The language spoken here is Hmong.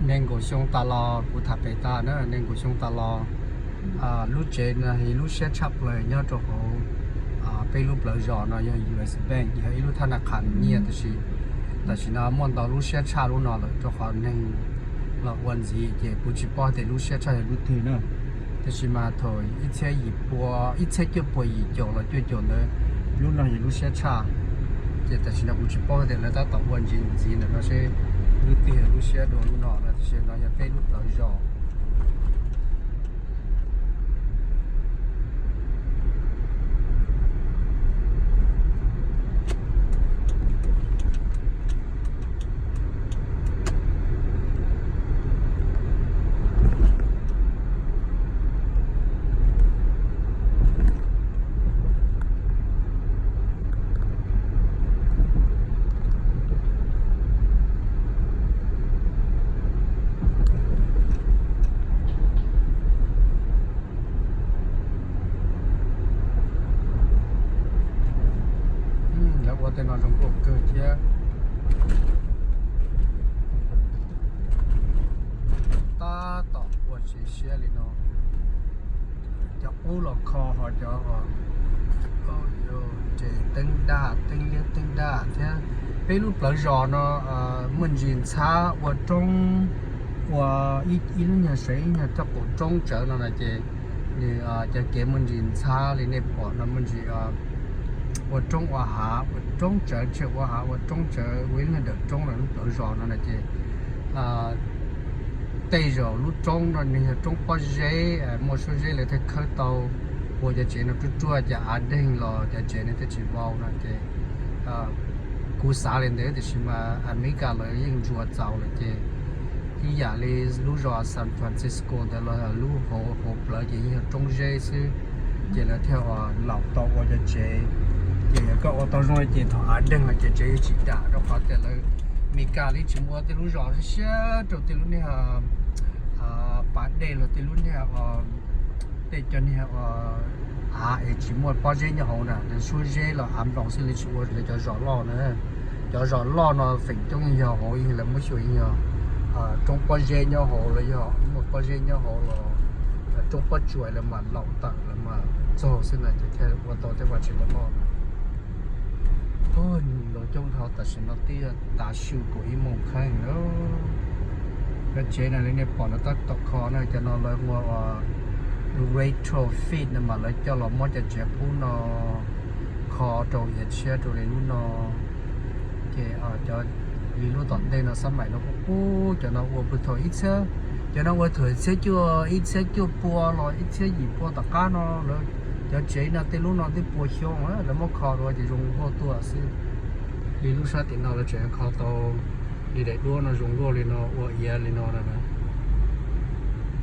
Nees nkaum xyoo tas los, kuv tham pem tas na, nees nkaum xyoo tas los, lub tsev no yog lub siab tshaj plaws nyob rau hauv peb lub plawv zos no yog U S Bank, yog ib lub thab na qhas nyiaj, tiam sis tam sim no muaj ntau lub siab tshaj lub no lawm rau qhov neeg los ua ntxiv, ces kuv tsis paub tias lub siab tshaj yog lub twg na. Tiam sis mas thaum ib txhiab yim pua, ib txhiab cuaj pua yim caum los cuaj caum ntawd, lub no yog lub siab tshaj. Ces tam sim no kuv tsis paub tias lawv tab tom ua ntxiv ntxiv ntawm no seb lub twg yog lub siab dua lub no na, tiam sis no yog peb lub plawv zos. Lawv ua tej no zoo nkauj kawg thiab. Tab tom ua siab siab li no. Cov qub los kho ho cov, ces teeb daj, teeb liab teeb daj thiab. Peb lub plawv zos no muaj ntsis ntxhab ua roob, ua ib lub nyuag sev ib nyuag coj qaum roob tsawv no na ces nws cov kev muaj ntsis ntxhab li nej pom no muaj ntsis ua roob ua hav, ua roob tsawv, tseem ua hav ua roob tsawv, ua ib lub nyuag dawm roob lawm lub plawv zos no na ces tej zaum lub roob no nws yog roob pob zeb, muaj suab zeb lawv thiaj khawb tau ua cov tsev no ruaj ruaj, ces av deeg los cov tsev no thiaj tsis vau no ces kuv xav li ntawd, tiam sis mas Amelikas lawv yeej ntsuas txaus lawm ces ib yam li lub zos San Francisco ntawd los lub hauv plawv ces yeej yog roob zeb xwb, ces lawv thiaj laum tau ua cov tsev. Ces yog koj ua tau zoo ces thaum av deeg los ces tsev yeej tsis dam, rau qhov tias lawv Amelikas li tsis muaj tej lub zos siab rau tej lub niag pas dej los tej lub niag tej cov niag av es tsis muaj pob zeb nyob hauv na, suab zeb los av nploos xwb li tsis ua li cov zos loj na. Cov zos loj no feem coob yog hauv yeej lawv muab xyuas yeej yog roob pob zeb nyob hauv los yog muaj pob zeb nyob hauv los roob pob tsuas lawv mam laum tawm lawv mam txaug xwb na ces thiaj ua tau tej vaj tsev loj loj. Luag coob dhau tam sim no twb tav su kaum ib moos kheej lawm. Cov tsev no li nej pom lawv tab tom kho na, cov no lawv ua retrofit no mas lawv coj los muab cov tsev qub no kho rau iav tshiab rau li lub no. Ces cov li lub tom ntej no xab maim no qub qub, cov no ua puag thaum ib txhiab, cov no ua thaum txhiab cuaj, ib txhiab cuaj pua los ib txhiab yim pua tom qab no lawm. Cov tsev no tej lub no twb pua xyoo lawv muab kho rau ces zoo nkauj tuaj xwb. Li lub sab tim no lawv tseem kho tau li daim duab no zoo nkauj li no ua iav li no na.